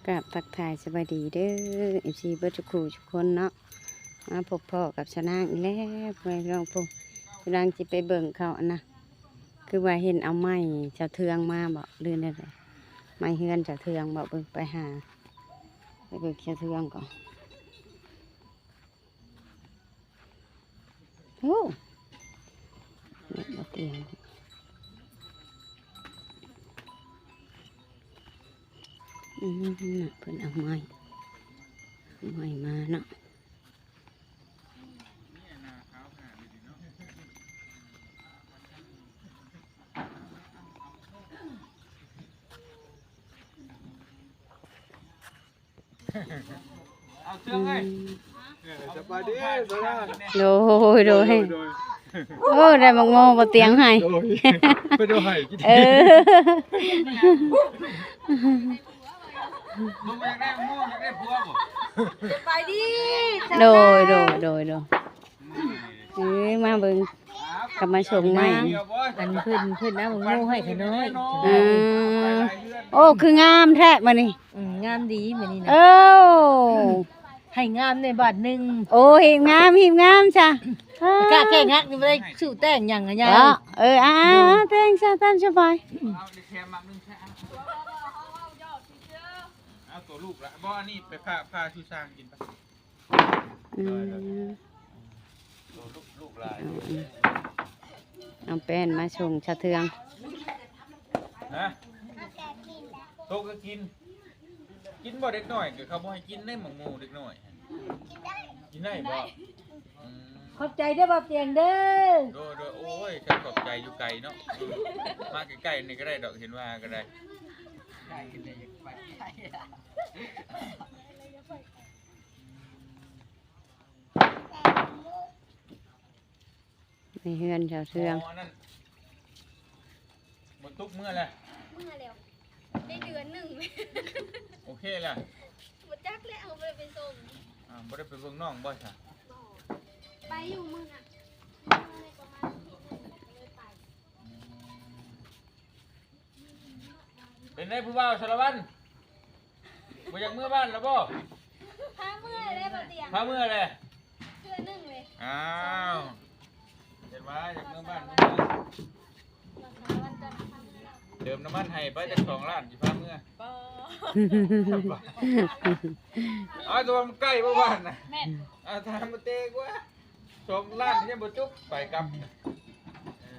ກາບທັກທາຍສະບາຍດີເດີ ເອັຟຊີ ເບິດທຸກຄູ່ທຸກຄົນເນາະ ມາພົບພໍ້ກັບສາວນາງອີກແລ້ວ ພໍ່ແມ່ພີ່ນ້ອງ. ຜູ້ກຳລັງຊິໄປເບິ່ງເຂົາອັນນະ ຄືວ່າເຫັນເອົາໄມ້ສາວເທືອງມາບໍ ຫຼືແນວໃດ ໄມ້ເຮືອນສາວເທືອງບໍ ເບິ່ງ ໄປຫາ ໄປເບິ່ງສາວເທືອງກ່ອນ. ໂອ້ ແມ່ນບໍ່ຕຽງ ອືມ ເພິ່ນເອົາໄມ້ ໄມ້ມາເນາະ. ເອົາເຄື່ອງເອີຍ ອືມ ເອີ ສະບາຍດີ ໂດຍ ໂດຍ ໂດຍ ໂອ້ ໄດ້ໝາກໂມບໍ່ຕຽງໃຫ້ ໂດຍ ໄປໂດຍໃຫ້ກິນ ເອີ ບໍ່ຢາກໄດ້ໝາກໂມ ຢາກໄດ້ຜົວບໍ່? ສະບາຍດີ ໂດຍ ໂດຍ ໂດຍ ໂດຍ. ເອີ ມາເບິ່ງ ກັບມາສົ່ງໃໝ່ ອັນເພິ່ນ ເພິ່ນເອົາໝາກໂມໃຫ້ຂ້ານ້ອຍ. ອືມ ໂອ້ ຄືງາມແທ້ມື້ນີ້. ອືມ ງາມດີມື້ນີ້ນະ. ເອີ ໃຫ້ງາມແດ່ບາດໜຶ່ງ. ໂອ້ ຮີບງາມ ຮີບງາມຊະ. ກະແຕ່ງຮັກນີ້ບໍ່ໄດ້ສູ້ແຕ່ງຫຍັງນະຍາຍ. ເອີ ອ່າ ແຕ່ງຊະ ຕາມສະບາຍ. ເອົາໂຕລູກລະ ບໍ່ ອັນນີ້ໄປພາ ພາສູ່ຊ່າງກິນໄປ. ອືມ ໂຕລູກ ລູກຫຼາຍ. ເອົາແປ້ນມາສົ່ງສາວເທືອງ. ຮະ ໂຕກໍກິນ ກິນບໍ່ເດັກນ້ອຍ ກໍເຂົາບໍ່ໃຫ້ກິນໃດໝາກໂມເດັກນ້ອຍ. ກິນໄດ້ບໍ່? ອືມ ຂອບໃຈເດີບ່າວຕຽງເດີ. ໂດຍ ໂດຍ ໂອ້ຍ ຂອບໃຈຢູ່ໄກເນາະ ມາໃກ້ໆນີ້ກໍໄດ້ດອກ ເຫັນວ່າກໍໄດ້. ໃນເຮືອນສາວເທືອງ ອໍ ອັນນັ້ນ ບໍ່ຕຸກເມືອແລ້ວ. ເມືອແລ້ວ ໄດ້ເດືອນໜຶ່ງ. ໂອເຄແລ້ວ. ບໍ່ຈັກແລ້ວ ເອົາໄປ ໄປສົ່ງ. ອ່າ ບໍ່ໄດ້ໄປເບິ່ງນ້ອງບໍ່ຊະ? ບໍ່ ໄປຢູ່ມື້ນະ ປະມານອາທິດໜຶ່ງ ກໍເລີຍໄປ. ເປັນໄດຜູ້ບ່າວສາລະວັນ ບໍ່ຢາກເມືອບ້ານແລ້ວບໍ່? ພາເມືອແລ້ວບໍ່ຕຽງ ພາເມືອແລ້ວ ເທື່ອໜຶ່ງເລີຍ. ອ້າວ ເຫັນວ່າຢາກເມືອບ້ານ ເມືອ ເຕີມນ້ຳມັນໃຫ້ໄປຈັກສອງລ້ານ ຊິພາເມືອ. ບໍ່ ເອົາ ແຕ່ວ່າມັນໃກ້ບໍ່ບ້ານນະ. ແມ່ນ ເອົາ ຖາມມາແຕ່ກວ່າ ສອງລ້ານຍັງບໍ່ຈົບ ໄປກັບ. ເອີ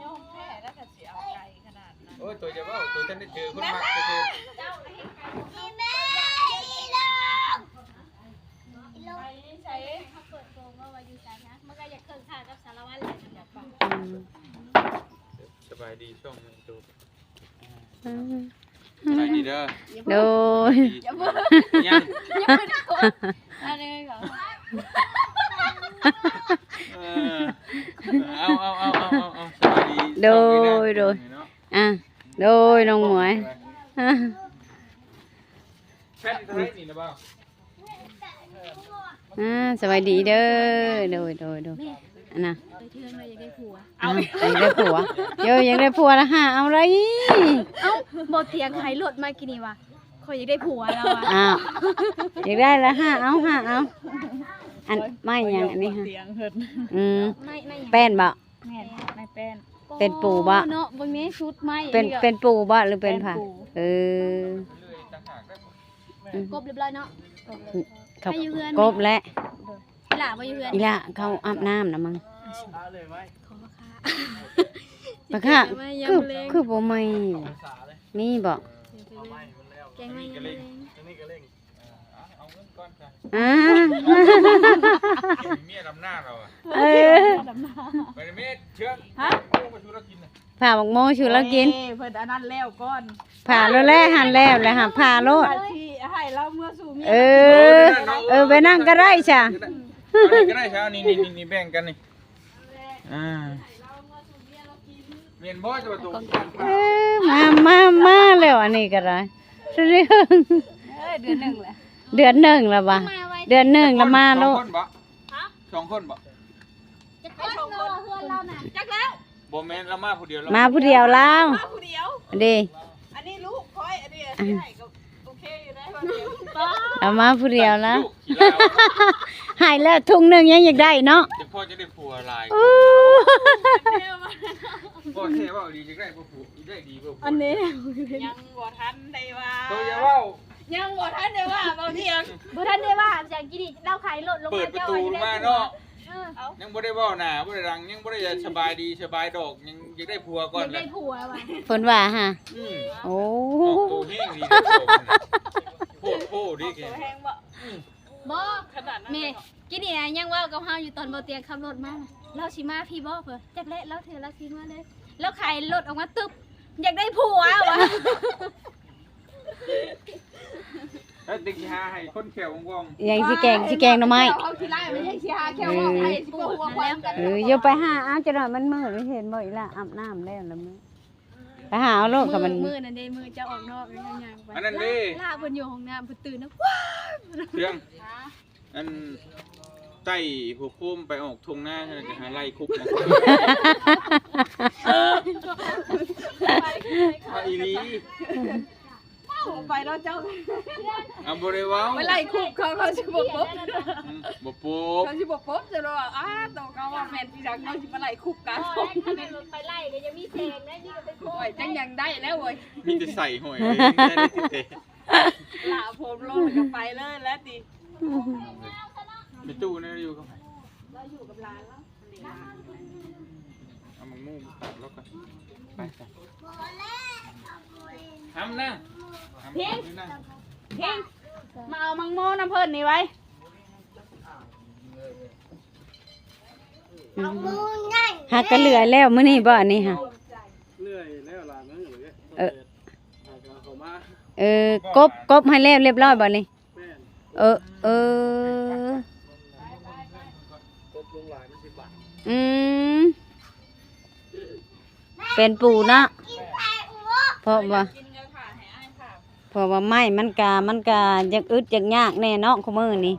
ຍອມແພ້ແລ້ວກໍຊິເອົາໄກຂະໜາດນັ້ນ. ໂອ້ຍ ໂຕຢ່າເວົ້າ ໂຕທັນໄດ້ເຈີຄົນມັກເທື່ອ. ໄປໃສ? ເຂົາເປີດໂປງວ່າຢູ່ໃສນະ ມັນກໍຢາກເຄິ່ງຂ້າງກັບສາລະວັນແຫຼະ. ອືມ ສະບາຍດີຊ່ອງໜຶ່ງໂຕ. ອືມ ສະບາຍດີເດີ. ໂດຍ ຢ່າເບິ່ງ ຍັງ ຢ່າເບິ່ງ ອັນນີ້ກໍ ເອີ ເອົາ ເອົາ ສະບາຍດີ. ໂດຍ ໂດຍ ເນາະ ອ່າ ໂດຍ ນ້ອງໝວຍ ອ່າ ແຟນເທົ່າໃດນີ້ນະບ່າວ? ອ່າ ສະບາຍດີເດີ. ໂດຍ ໂດຍ ໂດຍ ອັນນະ ໄປເທື່ອໜຶ່ງຢາກໄດ້ຜົວ. ເອົ້າ ຢາກໄດ້ຜົວ ໂຢ ຢາກໄດ້ຜົວລະຫາເອົາໄດ້. ເອົ້າ ບໍ່ຕຽງໃຫ້ລົດມາກີ້ນີ້ວ່າ ຂ້ອຍຢາກໄດ້ຜົວລາວວ່າ. ອ້າວ ຢາກໄດ້ລະຫາເອົາ ຫາເອົາ. ອັນ ໄມ້ຫຍັງອັນນີ້ຫະ? ອືມ ໄມ້ ໄມ້ຫຍັງ? ແປ້ນບໍ? ແມ່ນ ໄມ້ແປ້ນ. ແປ້ນປູບໍ? ເນາະ ເບິ່ງແນ່ ຊຸດໄມ້ ເປັນ ເປັນປູບໍ ຫຼືເປັນຜ້າ? ເອີ ອືມ ກົບຮຽບຮ້ອຍເນາະ. ເຂົາ ໃຫ້ຢູ່ເຮືອນ ກົບແຫຼະ. ອີ່ຫຼ້າບໍ່ຢູ່ເຮືອນ? ອີ່ຫຼ້າເຂົາອາບນ້ຳນະມັງ. ປາຄ້າ ຄື ຄືບໍ່ໃໝ່ ມີບໍ? ແກງໃໝ່ຍາມແລງ. ເອີ ເອົາເງິນກ່ອນຊະ ອ່າ ມີເມຍດຳນາລາວອະ. ເອີ ໄປເມຍເຊື່ອງ ຫະ ໂອ້ ໄປສູ່ລາວກິນນະ ຜ່າໝາກໂມສູ່ລາວກິນ. ໂອ້ຍ ເພິ່ນອັນນັ້ນແລ້ວກ່ອນ ຜ່າໂລດແຫຼະ ຫັ້ນແລ້ວແຫຼະ ຫາຜ່າໂລດ. ຊິໃຫ້ລາວເມືອສູ່ເມຍ. ເອີ ເອີ ໄປນັ້ນກໍໄດ້ຊະ ເອົານີ້ກໍໄດ້ຊະ ນີ້ ນີ້ ນີ້ ນີ້ແບ່ງກັນນີ້. ອ່າ ແມ່ນບໍ່ ຈະວ່າຕົວ ເອີ ມາ ມາ ມາແລ້ວ ອັນນີ້ກໍໄດ້. ເດືອນໜຶ່ງແລ້ວ ເດືອນໜຶ່ງແລ້ວຫວາ? ເດືອນໜຶ່ງແລ້ວມາໂລດ. ສອງຄົນບໍ? ຮະ? ສອງຄົນບໍ? ຈັກຄົນ ເຮືອນລາວນະ ຈັກແລ້ວ. ບໍ່ແມ່ນ ລາວມາຜູ້ດຽວ ມາຜູ້ດຽວລາວ ມາຜູ້ດຽວເດ້. ອັນນີ້ລູກຂ້ອຍ ອັນນີ້ ອັນນີ້ໃຫ້ກໍໂອເຄຢູ່ ເອົາມາຜູ້ດຽວລະ ລູກຂີ້ລາວ ໃຫ້ແລ້ວທຸງໜຶ່ງຍັງຢາກໄດ້ເນາະ ເປັນພໍ່ຈະໄດ້ຜົວຫຼາຍ ໂອ້ ພໍ່ແທ້ເວົ້າດີ ຢາກໄດ້ບໍ່ຜົວ ໄດ້ດີບໍ່ຜົວ ອັນນີ້ ຍັງບໍ່ທັນໄດ້ວ່າ ໂຕຢ່າເວົ້າ ຍັງບໍ່ທັນໄດ້ວ່າ ເວົ້າທ່ຽງ ບໍ່ທັນໄດ້ວ່າ ຈັ່ງກີ້ນີ້ລາວຂາຍລົດລົງມາ ເປີດປະຕູລົງມາເນາະ ເອີ ຍັງບໍ່ໄດ້ເວົ້າໜ້າ ບໍ່ໄດ້ດັງ ຍັງບໍ່ໄດ້ສະບາຍດີສະບາຍດອກ ຍັງຢາກໄດ້ຜົວກ່ອນ ຢາກໄດ້ຜົວວ່າ ເພິ່ນວ່າຫາ ອືມ ໂອ້ ອອກໂຕແຮງດີເດ້ ໂພດໂພເດ້ ອອກໂຕແຮງບໍ່ ອືມ ບໍ່ ຂະໜາດນັ້ນແມ່ ເລີຍເນາະ ກີ້ນີ້ນະຍັງເວົ້າກັບເຮົາຢູ່ຕອນບໍ່ຕຽງຂັບລົດມາ ລາວຊິມາພີ້ບໍ່ ເພິ່ນ ຈັກແຫຼະ ລາວເທື່ອລາວຊິມາເລີຍ ລາວຂາຍລົດອອກມາຕຶບ ຢາກໄດ້ຜົວວ່າ ແລ້ວຈັ່ງຊິຫາໃຫ້ຄົນແຂ້ວວ່ອງໆ ຍັງຊິແກງ ຊິແກງໜໍ່ໄມ້ ເຂົາຂີ້ຮ້າຍມັນຍັງຊິຫາແຂ້ວວ່ອງໃຫ້ ເອີ ຊິບໍ່ຫົວຄວາມກັນ ເອີ ຢ່າໄປຫາ ເອົາ ຈັກໜ້ອຍມັນມືດ ເຫັນບໍ່ ອີ່ຫຼ້າອາບນ້ຳແລ້ວລະມືດ ໄປຫາເອົາໂລດ ມື້ ກັບມັນ ມື້ນັ້ນເດ້ ມື້ເຈົ້າອອກນອກນັ້ນຍັງໄປ ອັນນັ້ນເດ້ ຫຼ້າເພິ່ນຢູ່ຫ້ອງນ້ຳ ເພິ່ນຕື່ນນະ ວ້າວ ເລື່ອງ ອັນ ໄຕ້ຫົວໂຄມໄປອອກທົ່ງນາ ແລ້ວກໍຫາໄລ່ຄຸບມາ ເອົາອີ່ຫຼີ ເວົ້າໄປເນາະເຈົ້າ ເອົາ ບໍ່ໄດ້ເວົ້າ ໄປໄລ່ຄຸບເຂົາ ເຂົາຊິບໍ່ປົບ ອືມ ບໍ່ປົບ ເຂົາຊິບໍ່ປົບ ຈະວ່າ ອ້າ ໂຕເຂົາວ່າແມ່ນທີ່ສັງ ເຮົາຊິມາໄລ່ຄຸບກັນ ໂອ້ຍ ຄັນແມ່ນໄປໄລ່ກໍຍັງມີແສງໄດ໋ ມີກໍເປັນໂຄ ໂອ້ຍ ຈັກຫຍັງໄດ້ແລ້ວ ໂອ້ຍ ມີແຕ່ໃສ່ຫ້ອຍ ໄດ້ແຕ່ ລະຜົມລົງແລ້ວກໍໄປເລີຍແຫຼະຕິ ໄປຕູ້ແນວຢູ່ກັບໃຜ ລາວຢູ່ກັບຫຼານລາວ ເອົາໝາກໂມງໄປຕາກລາວກ່ອນ ໄປ ໄປ ທຳນະ ທຳ ເພັງ ນະ ເພັງ ມາເອົາໝາກໂມງນຳເພິ່ນນີ້ໄວ້ ອືມ ຫາກະເຫຼືອຍແລ້ວມື້ນີ້ບໍ່ ອັນນີ້ຫາ ເລື່ອຍແລ້ວຫຼານເອີຍ ເອີ ເອີ ກົບ ກົບໃຫ້ແລ້ວລຽບຮ້ອຍບໍ່ນີ້ ແມ່ນ ເອີ ເອີ ກົບລົງຫຼາຍມັນຊິບາດ ອືມ ເປັນປູເນາະ ເພາະວ່າ ເພາະວ່າໄມ້ມັນກະ ມັນກະຢາກອຶດຢາກຍາກແດ່ເນາະ ຄູ່ມື້ນີ້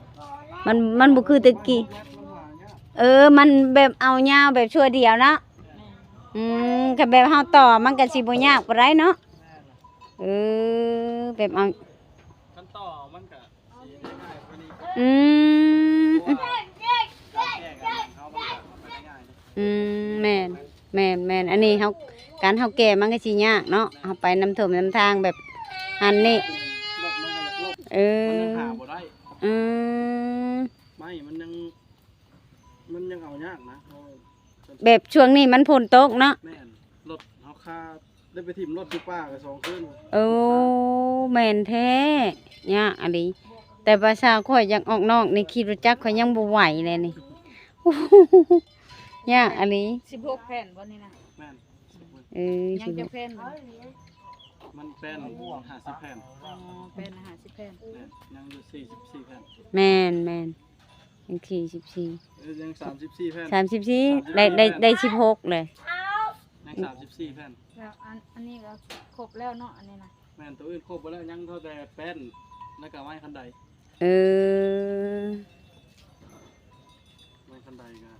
ມັນ ມັນບໍ່ຄືແຕ່ກີ້ ເອີ ມັນແບບເອົາຍາວແບບຊົ່ວດຽວເນາະ ອືມ ຄັນແບບເຮົາຕໍ່ມັນກະຊິບໍ່ຍາກປານໃດເນາະ ເອີ ແບບເອົາ ຄັນຕໍ່ມັນກະ ອືມ ອືມ ແມ່ນ ແມ່ນໆ ອັນນີ້ເຮົາ ການເຮົາແກ່ມັນກໍຊິຍາກເນາະ ເຮົາໄປນຳຖົມນຳທາງແບບຫັ້ນນີ້ ເອີ ອືມ ໄມ້ມັນຍັງ ມັນຍັງເອົາຍາກນະ ເພາະ ແບບຊ່ວງນີ້ມັນຝົນຕົກເນາະ ແມ່ນ ລົດເຮົາຄາ ໄດ້ໄປຖິ້ມລົດຢູ່ປ່າກໍສອງຄືນ ໂອ້ ແມ່ນແທ້ ຍາກອີ່ຫຼີ ແຕ່ວ່າຊາວຂ້ອຍຢາກອອກນອກນີ້ ຂີ່ລົດຈັກຂ້ອຍຍັງບໍ່ໄຫວແລ້ວນີ້ ຍາກອີ່ຫຼີ ສິບຫົກແຜ່ນບໍ່ນີ້ນະ ແມ່ນ ເອີ ຍັງຈັກແຜ່ນ ມັນແປ້ນຫ້າສິບແຜ່ນ ອໍ ແປ້ນຫ້າສິບແຜ່ນ ແມ່ນ ຍັງຢູ່ສີ່ສິບສີ່ແຜ່ນ ແມ່ນໆ ຍັງສີ່ສິບສີ່ ເອີ ຍັງສາມສິບສີ່ແຜ່ນ ສາມສິບສີ່ ສາມສິບສີ່ ໄດ້ ໄດ້ ໄດ້ສິບຫົກເລີຍ ຍັງສາມສິບສີ່ແຜ່ນ ແລ້ວອັນ ອັນນີ້ກໍຄົບແລ້ວເນາະ ອັນນີ້ນະ ແມ່ນ ໂຕອື່ນຄົບເບິດແລ້ວ ຍັງເທົ່າແຕ່ແປ້ນ ແລ້ວກໍໄມ້ຄັນໄດ ເອີ ໄມ້ຄັນໄດກໍ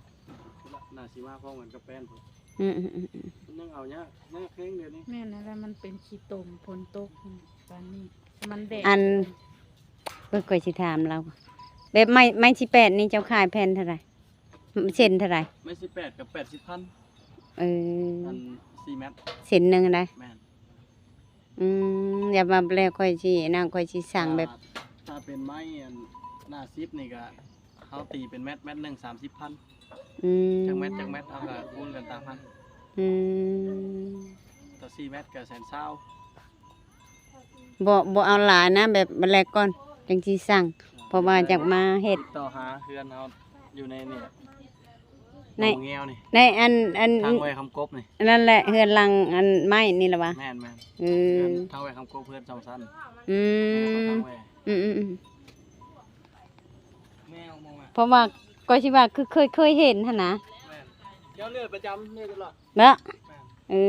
ໜ້າຊິມາພ້ອມກັນກັບແປ້ນພຸ້ນ ອືມໆໆໆ ມັນຍັງເອົາຍາກ ຍາກແຮງດຽວນີ້ ແມ່ນແລ້ວ ມັນເປັນຂີ້ຕົມ ຝົນຕົກ ປານນີ້ ມັນແດດ ອັນ ເບິ່ງ ຂ້ອຍຊິຖາມລາວ ແບບໄມ້ ໄມ້ສິບແປດນີ້ເຈົ້າຂາຍແຜ່ນເທົ່າໃດ? ເສັ້ນເທົ່າໃດ? ໄມ້ສິບແປດກັບແປດສິບພັນ ເອີ ອັນສີ່ແມັດ ເສັ້ນໜຶ່ງຫັ້ນໃດ? ແມ່ນ ອືມ ຢ່າວ່າແລ້ວຂ້ອຍຊິ ອັນນັ້ນ ຂ້ອຍຊິສັ່ງແບບ ຖ້າ ຖ້າເປັນໄມ້ອັນໜ້າສິບນີ້ກະ ເຮົາຕີເປັນແມັດ ແມັດໜຶ່ງສາມສິບພັນ ອືມ ຈັກແມັດ ຈັກແມັດ ເຮົາກະຄູນກັນຕາມຫັ້ນ ອືມ ຕໍ່ສີ່ແມັດກະແສນຊາວ ບໍ່ ບໍ່ເອົາຫຼາຍນະ ແບບແລກກ່ອນຈັ່ງຊິສັ່ງ ເພາະວ່າຢາກມາເຮັດ ຕິດຕໍ່ຫາເຮືອນເຮົາຢູ່ໃນນີ້ແຫຼະ ໃນ ໜອງແງວນີ້ ໃນອັນ ອັນ ທາງໄຫວ້ຄຳກົບນີ້ ນັ້ນແຫຼະ ເຮືອນຫຼັງອັນໄມ້ນີ້ລະຫວາ? ແມ່ນໆ ເອີ ເຮືອນທາງໄຫວ້ຄຳກົບ ເຮືອນສອງຊັ້ນ ອືມ ອືມໆໆ ແມວມອງມາ ເພາະວ່າ ກໍຊິວ່າຄືເຄີຍ ເຄີຍເຫັນຫັ້ນນະ ແມ່ນ ເຈົ້າເລື່ອຍປະຈຳ ເລື່ອຍຕະຫຼອດ ເນາະ ແມ່ນ ເອີ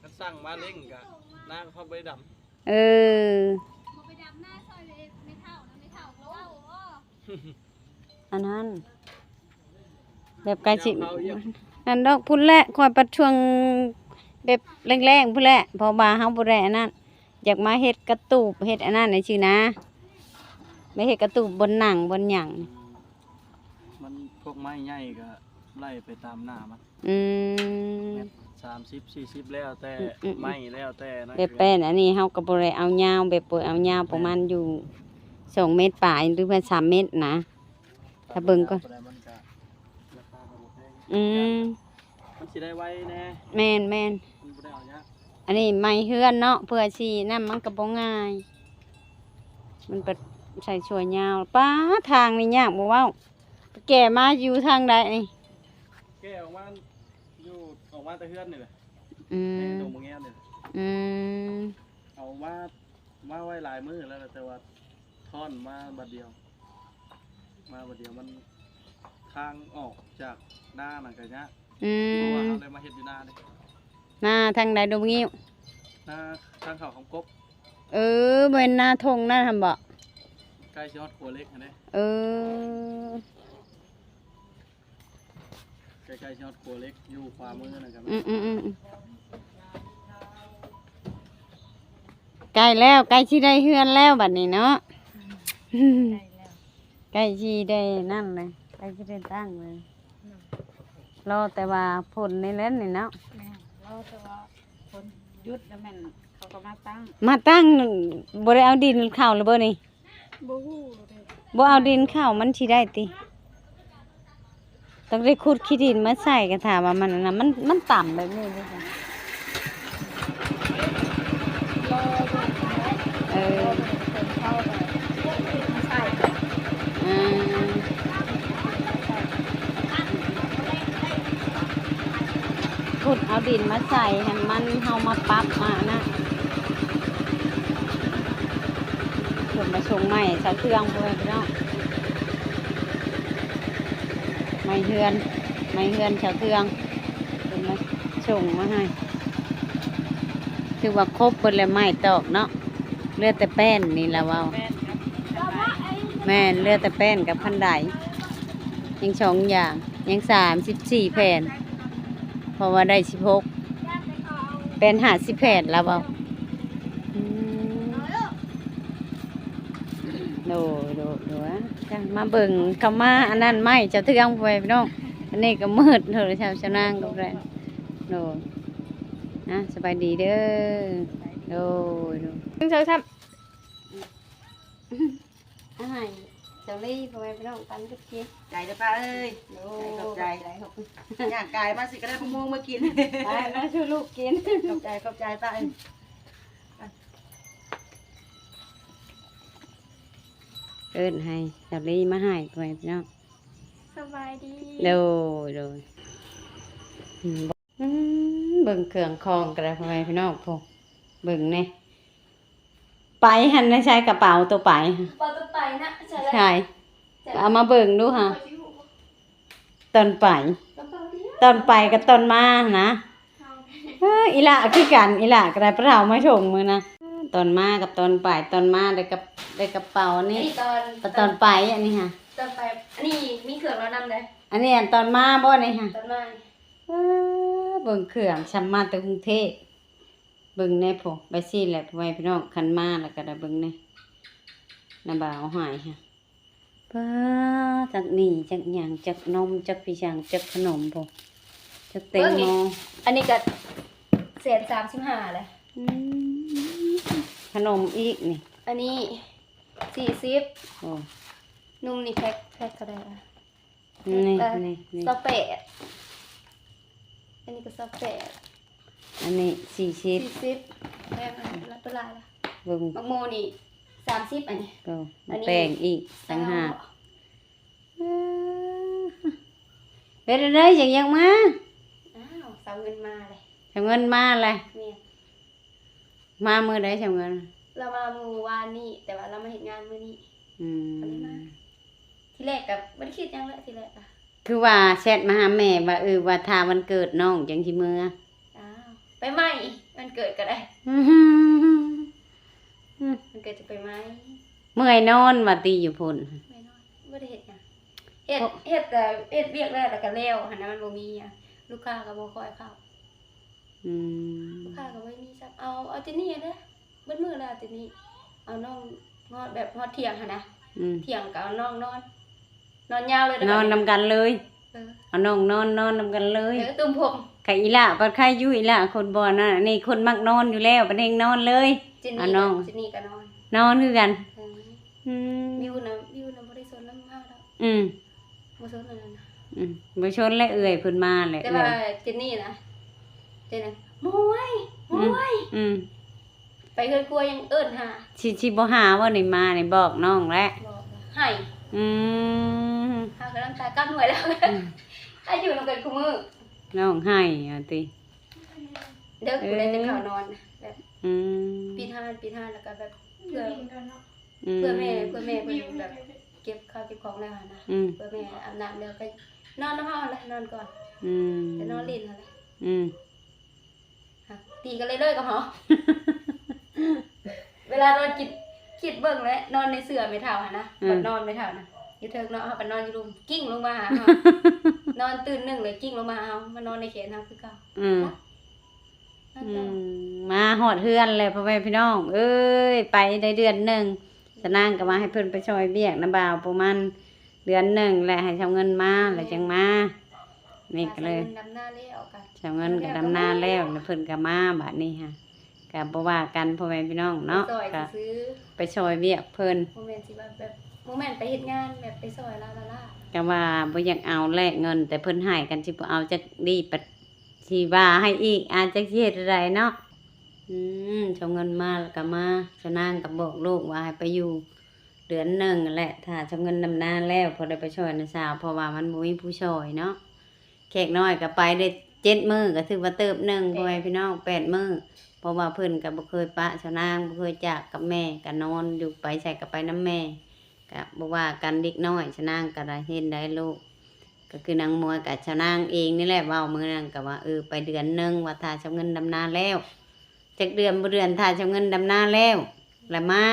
ຄັນສັ່ງມາເລັ່ງກະນາເຂົາບໍ່ໄດ້ດຳ ເອີ ບໍ່ໄປດຳນາຊ່ອຍແມ່ເຖົ້ານະ ແມ່ເຖົ້າກໍເວົ້າ ອັນນັ້ນ ແບບໃກ້ຊິ ຍາມເຂົາອຽກ ນັ້ນດອກ ພຸ້ນແຫຼະ ຂ້ອຍປັດຊ່ວງແບບແລ້ງໆ ພຸ້ນແຫຼະ ເພາະວ່າເຮົາບໍ່ໄດ້ອັນນັ້ນ ຢາກມາເຮັດກະຕູບ ເຮັດອັນນັ້ນຈັ່ງຊີ້ນະ ມາເຮັດກະຕູບບ່ອນນັ່ງບ່ອນຫຍັງ. ມັນພວກໄມ້ໃຫຍ່ກໍໄລ່ໄປຕາມໜ້າມັນ. ອືມ ແມ່ນ ສາມສິບ ສີ່ສິບ ແລ້ວແຕ່ ອືມໆໆ ໄມ້ ແລ້ວແຕ່ນັ້ນ ແບບແປ້ນອັນນີ້ເຮົາກໍບໍ່ໄດ້ເອົາຍາວ ແບບບໍ່ເອົາຍາວ ແມ່ນ ປະມານຢູ່ສອງເມັດປາຍ ຫຼືວ່າສາມເມັດນະ. ຖ້າເບິ່ງກ່ອນ ມັນກໍລາຄາກໍບໍ່ແພງ. ອືມ ມັນຊິໄດ້ໄວແດ່. ແມ່ນໆ ມັນບໍ່ໄດ້ເອົາຍາກ. ອັນນີ້ໄມ້ເຮືອນເນາະ ເພື່ອຊິນັ້ນມັນກໍບໍ່ງ່າຍ ມັນປະ ໃສ່ຊົ່ວຍາວ. ປ້າ ທາງນີ້ຍາກບໍ່ເວົ້າ. ແກ່ມາຢູ່ທາງໃດນີ້? ແກ່ອອກມາຢູ່ ອອກມາແຕ່ເຮືອນນີ້ແຫຼະ. ອືມ ໃນດົງບັກແງວນີ້ແຫຼະ. ອືມ ເອົາມາ ມາໄວ້ຫຼາຍມື້ແລ້ວ ແຕ່ວ່າທ້ອນມາບາດດຽວ ມາບາດດຽວ ມັນ ທາງອອກຈາກນານັ້ນກໍຍາກ. ອືມ ເພາະວ່າເຮົາໄດ້ມາເຮັດຢູ່ນາເດ້. ນາທາງໃດ ດົງບະງິ້ວ? ນາທາງເຂົ້າຄຳກົກ. ເອີ ບໍ່ແມ່ນນາທົ່ງນັ້ນຫັ້ນບໍ? ໃກ້ຊິຮອດຂົວເຫຼັກຫັ້ນເດ້. ເອີ ໃກ້ໆຊິຮອດຂົວເຫຼັກ ຢູ່ຂວາມືນັ້ນກໍ. ອືມໆໆ ໃກ້ແລ້ວ ໃກ້ຊິໄດ້ເຮືອນແລ້ວບັດນີ້ເນາະ. ໃກ້ແລ້ວ ໃກ້ຊິໄດ້ນັ້ນແຫຼະ ໃກ້ຊິໄດ້ຕັ້ງແລ້ວ. ອືມ ລໍແຕ່ວ່າຝົນນີ້ແຫຼະນີ້ເນາະ. ແມ່ນ ລໍແຕ່ວ່າຝົນຢຸດແລ້ວແມ່ນເຂົາກໍມາຕັ້ງ ມາຕັ້ງ. ບໍ່ໄດ້ເອົາດິນເຂົ້າແລ້ວບໍ່ນີ້? ບໍ່ຮູ້ເດ້ ບໍ່ເອົາດິນເຂົ້າມັນຊິໄດ້ຕິ? ຕ້ອງໄດ້ຂຸດຂີ້ດິນມາໃສ່ ກໍຖ້າວ່າມັນອັນນັ້ນ ມັນ ມັນຕ່ຳແບບນີ້ເດ້. ລໍເບິ່ງ ເອີ ລໍເບິ່ງເພິ່ນເຂົ້າໄປໃສ່. ອືມ ຂຸດເອົາດິນມາໃສ່ໃຫ້ມັນ ເຮົາມາປັບມານະ. ເພິ່ນມາສົ່ງໄມ້ຊາວເຄື່ອງ ພໍ່ແມ່ພີ່ນ້ອງ ໄມ້ເຮືອນ ໄມ້ເຮືອນຊາວເຄື່ອງ ເພິ່ນມາສົ່ງມາໃຫ້. ຖືວ່າຄົບເບິດແລ້ວ ໄມ້ຕອກເນາະ ເຫຼືອແຕ່ແປ້ນນີ້ລະເວົ້າ. ແມ່ນ ເຫຼືອແຕ່ແປ້ນກັບຄັນໄດ ຍັງສອງຢ່າງ ຍັງສາມສິບສີ່ແຜ່ນ ເພາະວ່າໄດ້ສິບຫົກ ແປ້ນຫ້າສິບແຜ່ນລະເວົ້າ. ອືມ ໂດຍ ໂດຍ ໂດຍ ຈັ່ງມາເບິ່ງ ເຂົ້າມາອັນນັ້ນໄມ້ຈະເທືອງ ພໍ່ແມ່ພີ່ນ້ອງ. ອັນນີ້ກໍມືດ ໂທລະສັບຊາວນາງກໍບໍ່ໄດ້. ໂດຍ ນະ ສະບາຍດີເດີ. ໂດຍ ໂດຍ ໜຶ່ງ ສອງ ສາມ. ອາ ໃຫ້ເຈົ້າລີ້ ພໍ່ແມ່ພີ່ນ້ອງປັນກັບກິນ. ໃຈເດີປ້າເອີຍ. ໂອ້ ຂອບໃຈ ຂອບໃຈ ຂອບໃຈ. ຍ່າງກາຍມາຊິກໍໄດ້ບັກມ່ວງມາກິນ. ໄປ ມາສູ່ລູກກິນ. ຂອບໃຈ ຂອບໃຈປ້າເອີຍ. ເອີ້ນໃຫ້ເຈົ້າລີ້ມາໃຫ້ ພໍ່ແມ່ພີ່ນ້ອງ. ສະບາຍດີ. ໂດຍ ໂດຍ. ອືມ ເບິ່ງເຄື່ອງຂອງກໍໄດ້ ພໍ່ແມ່ພີ່ນ້ອງ. ໂອ້ ເບິ່ງແດ່ ໄປຫັ້ນນະ ໃສ່ກະເປົາໂຕໄປ ກະເປົາໂຕໄປນະ ໃສ່ ໃສ່ ເອົາມາເບິ່ງດູຫາ ຕອນໄປ ຕອນໄປກັບຕອນມານະ. ເອີ ອີ່ຫຼ້າຄືກັນ ອີ່ຫຼ້າກໍໄດ້ປະເຖົາມາສົ່ງມື້ນະ. ຕອນມາກັບຕອນໄປ ຕອນມາໄດ້ກະ ໄດ້ກະເປົານີ້ ອັນນີ້ຕອນ ຕອນໄປ ອັນນີ້ຫາ ຕອນໄປ. ອັນນີ້ມີເຄື່ອງລາວນຳເດ້ ອັນນີ້ຕອນມາບໍ່ນີ້ຫາ ຕອນມາ. ເອີ ເບິ່ງເຄື່ອງ ຊ່ຳມາແຕ່ກຸງເທບ. ເບິ່ງແດ່ພຸ້ນ ໄປຊີ້ແຫຼະ ພໍ່ແມ່ພີ່ນ້ອງ ຄັນມາແລ້ວກໍໄດ້ເບິ່ງແດ່ ນ້າບ່າວເອົາໃຫ້ຫາ. ປ້າ ຈັກໜີ່ ຈັກຫຍັງ ຈັກນົມ ຈັກພິສັງ ຈັກຂະໜົມພຸ້ນ ຈັກແຕງໂມ. ອັນນີ້ກໍແສນສາມສິບຫ້າແຫຼະ. ອືມ ຂະໜົມອີກນີ້ ອັນນີ້ສີ່ສິບ. ໂອ້ ນົມນີ້ແພັກ ແພັກເທົ່າໃດລະ? ນີ້ ເອີ ນີ້ ນີ້ ຊາວແປດ. ອັນນີ້ກໍຊາວແປດ ອັນນີ້ສີ່ສິບ ສີ່ສິບ. ແພງອັນລະຕົວລະ ເບິ່ງ ໝາກໂມນີ້ສາມສິບ. ອັນນີ້ ໂອ້ ອັນນີ້ແພງອີກຕ່າງຫາກ. ເອີ ເປັນຈັ່ງໃດ ຈັ່ງຢາກມາ? ອ້າວ ສາວເງິນມາເລີຍ ສາວເງິນມາເລີຍ. ແມ່ນ. ມາມື້ໃດຊ່ຳນັ້ນ? ລາວມາມື້ວານນີ້ ແຕ່ວ່າລາວມາເຮັດງານມື້ນີ້. ອືມ ກໍເລີຍມາ. ທີແລກກໍບໍ່ໄດ້ຄິດຫຍັງແຫຼະ ທີແລກກໍ ຄືວ່າແຊັດມາຫາແມ່ວ່າ ເອີ ວ່າຖ້າວັນເກີດນ້ອງຈັ່ງຊິເມືອ. ອ້າວ ໄປໃໝ່ ວັນເກີດກໍໄດ້. ອືມ ວັນເກີດຈະໄປໃໝ່. ເມື່ອຍນອນວ່າຕິຢູ່ພຸ້ນ. ເມື່ອຍນອນ ບໍ່ໄດ້ເຮັດຫຍັງ. ເຮັດ ເຮັດແຕ່ເຮັດວຽກແລ້ວ ແລ້ວກໍແລ້ວຫັ້ນນະ ມັນບໍ່ມີຫຍັງ. ລູກຄ້າກໍບໍ່ຄ່ອຍເຂົ້າ. ອືມ ລູກຄ້າກໍບໍ່ມີຊ້ຳ. ເອົາ ເອົາແຕ່ນີ້ເດີ້. ໝົດມື້ແລ້ວ ເຈນນີ້ເອົານ້ອງຮອດ ແບບຮອດທ່ຽງຫັ້ນນະ ອືມ ທ່ຽງກໍເອົານ້ອງນອນ ນອນຍາວເລີຍ ນອນນຳກັນເລີຍ ເອີ ເອົານ້ອງນອນ ນອນນຳກັນເລີຍ ເອີ ຕຸ້ມຜົມ ກະອີ່ຫຼ້າ ບັດໃຄຢູ່ອີ່ຫຼ້າ ຄົນບໍ່ນັ້ນ ອັນນີ້ຄົນມັກນອນຢູ່ແລ້ວ ບັດແຮງນອນເລີຍ ເຈນນີ້ ເອົານ້ອງ ເຈນນີ້ກໍນອນ ນອນຄືກັນ ເອີ ອືມ ບິວນະ ບິວນະບໍ່ໄດ້ສົນນຳເຮົາດອກ ອືມ ບໍ່ສົນອັນນັ້ນນະ ອືມ ບໍ່ສົນແຫຼະ ເອື້ອຍເພິ່ນມາແຫຼະ ແຕ່ວ່າເອື້ອຍ ເຈນນີ້ນະ ເຈນນີ້ ໝວຍ ອືມ ໝວຍ ອືມ ໄປເຮືອນຄົວຍັງເອີ້ນຫາ ຊິ ຊິບໍ່ຫາບໍ່ນີ້ ມານີ້ບອກນ້ອງແຫຼະ ບອກ ໄຫ້ ອືມ ເຮົາກໍນ້ຳຕາກັນໄວ້ແລ້ວ ອືມ ຖ້າຢູ່ນຳກັນຄູ່ມື້ ນ້ອງໄຫ້ວ່າຕິ ເດີ ເອີ ຜູ້ໃດແຕ່ເຂົ້ານອນ ແບບ ອືມ ປິດຮ້ານ ປິດຮ້ານ ແລ້ວກໍແບບ ເພື່ອ ອືມ ເພື່ອແມ່ ເພື່ອແມ່ເພິ່ນແບບເກັບເຂົ້າເກັບຂອງແລ້ວຫັ້ນນະ ອືມ ເພື່ອແມ່ອາບນ້ຳແລ້ວກໍນອນນຳເຮົາຫັ້ນແຫຼະ ນອນກ່ອນ ອືມ ແຕ່ນອນຫຼິ້ນຫັ້ນແຫຼະ ອືມ ຕິກໍເລີຍໆກັບເຮົາ ເວລານອນຄິດ ຄິດເບິ່ງແຫຼະ ນອນໃນເສື່ອແມ່ເຖົ້າຫັ້ນນະ ອືມ ບັດນອນແມ່ເຖົ້ານະ ຢູ່ເທິງເນາະ ເຮົາກໍນອນຢູ່ລຸ່ມ ກິ້ງລົງມາຫາເຮົາ ນອນຕື່ນໜຶ່ງເລີຍ ກິ້ງລົງມາຫາເຮົາ ມານອນໃນແຂນເຮົາຄືເກົ່າ ອືມ ອືມ ມາຮອດເຮືອນແລ້ວ ພໍ່ແມ່ພີ່ນ້ອງເອີຍ ໄປໄດ້ເດືອນໜຶ່ງ ສະນາງກໍວ່າໃຫ້ເພິ່ນໄປຊ່ອຍວຽກນຳບ່າວປະມານເດືອນໜຶ່ງ ແລ້ວໃຫ້ຊາວເງິນມາ ແລ້ວຈັ່ງມາ ນີ້ກໍເລີຍ ຊາວເງິນດຳນາແລ້ວ ຊາວເງິນກໍດຳນາແລ້ວ ແລ້ວເພິ່ນກໍມາ ບາດນີ້ຫາ ກໍບໍ່ວ່າກັນ ພໍ່ແມ່ພີ່ນ້ອງເນາະ ໄປຊ່ອຍ ກໍ ຊື່ໆ ໄປຊ່ອຍວຽກເພິ່ນ ບໍ່ແມ່ນຊິວ່າແບບ ບໍ່ແມ່ນໄປເຮັດງານແບບໄປຊ່ອຍລາວໆ ກໍວ່າບໍ່ຢາກເອົາແລກເງິນ ແຕ່ເພິ່ນໃຫ້ ຄັນຊິບໍ່ເອົາຈັກດີປະ ຊິວ່າໃຫ້ອີກ ອາດຈັກຊິເຮັດໃດເນາະ ອືມ ຊາວເງິນມາແລ້ວກໍມາ ຊາວນາງກໍບອກລູກວ່າໃຫ້ໄປຢູ່ເດືອນໜຶ່ງແຫຼະ ຖ້າຊາວເງິນດຳນາແລ້ວ ພໍໄດ້ໄປຊ່ອຍນ້າສາວ ເພາະວ່າມັນບໍ່ມີຜູ້ຊ່ອຍເນາະ ແຂກນ້ອຍກໍໄປໄດ້ເຈັດມື້ ກໍຖືວ່າເຕີບໜຶ່ງ ແມ່ນ ພໍ່ແມ່ພີ່ນ້ອງ ແປດມື້ ເພາະວ່າເພິ່ນກໍບໍ່ເຄີຍປະຊາວນາງ ບໍ່ເຄີຍຈາກກັບແມ່ ກໍນອນຢູ່ ໄປໃສກໍໄປນຳແມ່ ກໍບໍ່ວ່າກັນ ເດັກນ້ອຍຊາວນາງກໍໄດ້ເຫັນໄດ້ລູກ ກໍຄືນາງມວຍກັບຊາວນາງເອງນີ້ແຫຼະ ເວົ້າມື້ນັ້ນກໍວ່າ ເອີ ໄປເດືອນໜຶ່ງ ວ່າຖ້າຊາວເງິນດຳນາແລ້ວ ຈັກເດືອນບໍ່ເດືອນ ຖ້າຊາວເງິນດຳນາແລ້ວ ລະມາ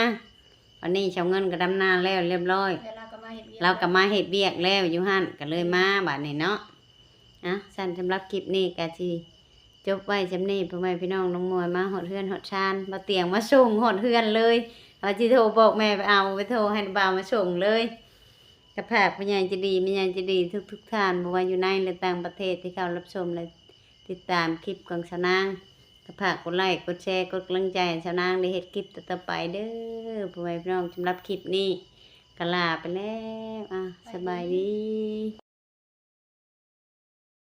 ອັນນີ້ຊາວເງິນກໍດຳນາແລ້ວລຽບຮ້ອຍ ແລ້ວລາວກໍມາເຮັດວຽກ ລາວກໍມາເຮັດວຽກແລ້ວຢູ່ຫັ້ນ ກໍເລີຍມາບາດນີ້ເນາະ ອ່ະ ຊັ້ນສຳລັບຄລິບນີ້ກໍຊິຈົບໄວ້ສ່ຳນີ້ ພໍ່ແມ່ພີ່ນ້ອງ ນ້ອງມວຍມາຮອດເຮືອນຮອດຊານ ບ່າວຕຽງມາສົ່ງຮອດເຮືອນເລີຍ ວ່າຊິໂທບອກແມ່ໄປເອົາ ໄປໂທໃຫ້ບ່າວມາສົ່ງເລີຍ ກໍຝາກຜູ້ໃຫຍ່ໃຈດີ ແມ່ໃຫຍ່ໃຈດີທຸກໆທ່ານ ບໍ່ວ່າຢູ່ໃນ ແລະ ຕ່າງປະເທດ ທີ່ເຂົ້າຮັບຊົມ ແລະ ຕິດຕາມຄລິບຂອງຊາວນາງ ກໍຝາກກົດໄລ້ ກົດແຊ ກົດກຳລັງໃຈໃຫ້ຊາວນາງໄດ້ເຮັດຄລິບຕໍ່ໆໄປເດີ ພໍ່ແມ່ພີ່ນ້ອງ ສຳລັບຄລິບນີ້ກໍລາໄປແລ້ວ ອ່າ ສະບາຍດີ.